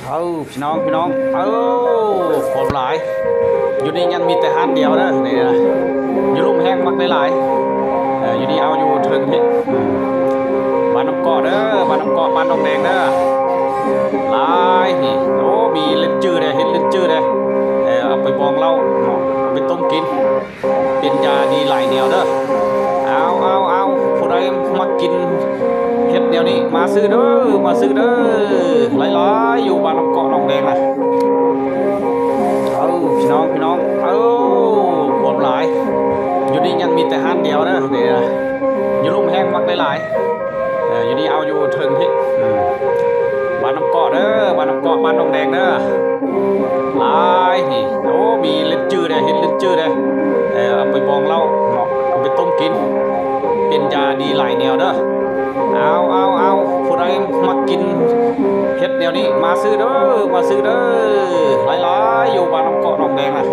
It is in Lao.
ເອີ ພີ່ນ້ອງ ພີ່ນ້ອງ ເອີ ຄົນຫຼາຍ. ຢູ່ນີ້ຍັງມີແຕ່ຮ້ານດຽວເດີ ນີ້ນະ ຢູ່ລຸ່ມແຮງມັກຫຼາຍໆ. ເອີ ຢູ່ນີ້ເອົາຢູ່ເທິງພີ້ ບ້ານນ້ຳເກາະເດີ ບ້ານນ້ຳເກາະ ບ້ານໜອງແດງເດີ ຫຼາຍນີ້. ໂອ້ ມີຫຼິ້ນຈື່ເດ້ ເຮັດຫຼິ້ນຈື່ເດ້. ເອີ ເອົາໄປບອງເຫຼົ້າເນາະ ເອົາໄປຕົ້ມກິນ ເປັນຢາດີຫຼາຍແນວເດີ. ເອົາ ເອົາ ເອົາ ຜູ້ໃດມັກກິນເຫັດແນວນີ້ ມາຊື້ເດີ ມາຊື້ເດີ ຫຼາຍໆ ຢູ່ບ້ານນ້ຳເກາະໜອງແດງນະ. ເອີ ພີ່ນ້ອງ ພີ່ນ້ອງ ເອີ ຄົນຫຼາຍ. ຢູ່ນີ້ຍັງມີແຕ່ຮ້ານດຽວເດີ ນີ້ນະ ຢູ່ລຸ່ມແຮງມັກຫຼາຍໆ. ເອີ ຢູ່ນີ້ເອົາຢູ່ເທິງພີ້ ບ້ານນ້ຳເກາະເດີ ບ້ານນ້ຳເກາະ ບ້ານໜອງແດງເດີ ຫຼາຍນີ້. ໂອ້ ມີຫຼິ້ນຈື່ເດ້ ເຮັດຫຼິ້ນຈື່ເດ້. ເອີ ເອົາໄປບອງເຫຼົ້າເນາະ ເອົາໄປຕົ້ມກິນ ເປັນຢາດີຫຼາຍແນວເດີ. ເອົາ ເອົາ ເອົາ ຜູ້ໃດມັກກິນເຫັດແນວນີ້ ມາຊື້ເດີ ມາຊື້ເດີ ຫຼາຍໆ ຢູ່ບ້ານນ້ຳເກາະໜອງແດງນະ.